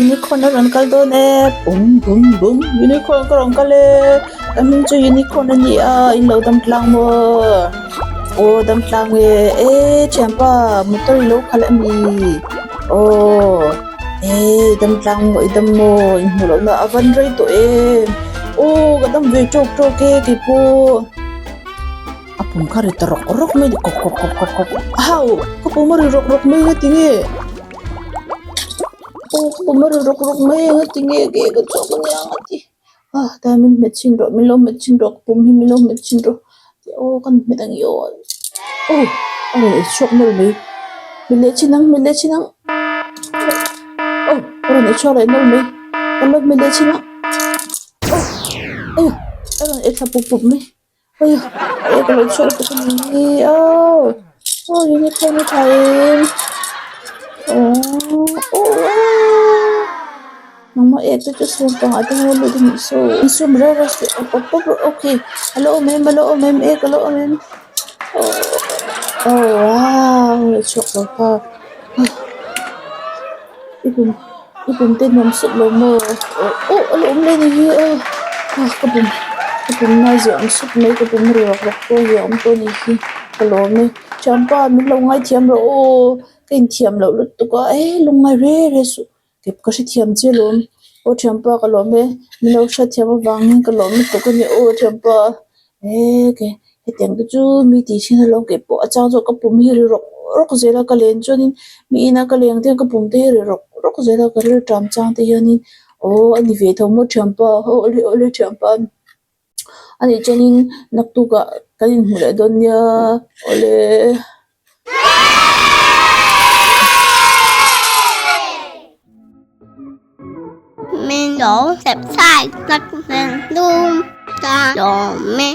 Unicorn a rawn kal dawn e bum bum bum unicorn ka rawn kal e ka hming chu unicorn a ni a in lo dam tlang maw aw dam tlang e e thianpa motor i lo khalh a mi aw e i dam tlang maw i dam maw in hmuh loh na a van rei tawh em aw ka dam ve tawk tawk e keipawh. A pum kha ri ta rawk rawk mai a ni kawk kawk kawk kawk kawk hau ka pum a ri rawk rawk mai nga tinge aw ka pum a ri rawk rawk mai nga tinge ke ka chhuak a nia nga ti a tlai min hmet chhin rawh min lo hmet chhin rawh ka pum hi min lo hmet chhin rawh aw ka hmet ang i aw aw a rawn ei chhuak nawlh mai hmet leh chhin ang hmet leh chhin ang aw a rawn ei chhuak leh nawlh mai ka lo hmet leh chhin ang aw aw a rawn ei thla pup pup mai. Ui e ka lo chhuak lutuk a ni hi aw aw unicorn a tha em aww aw nangmah ek te chu sawm pangah te ho lut a nih saw insum reuh reuh suh awp awp awp rawh okay a la awm em a la awm em ek a la awm em aw aw wow a chhuak lo ta i pum i pum te nuam sup lo maw aw a la awm leh a ni hi aw ka pum ka pum na ziah awm sup mai ka pum ri rawk rawk pawh hi a awm tawh a ni hi ka lawm e thianpa min lo ngaithiam rawh aw ka inthiam loh lutuk a e lungngai re re suh ka hrethiam che lawm aw thianpa ka lawm e min lo hriatthiam avangin ka lawm lutuk a ni aw thianpa e ke hetiang te chu mi tih thin alawm kei pawh a chang chu ka pum hi ri rawk rawk zel a ka len chuanin mi ina ka leng te hian ka pum te hi ri rawk rawk zel a ka ril ṭam chang te hianin aw a ni ve tho maw ṭhianpa aw awle awle ṭhianpa anih chuanin naktukah kan inhmu leh dawn nia awle. Min lo subscribe sak zel dum ta lawm e.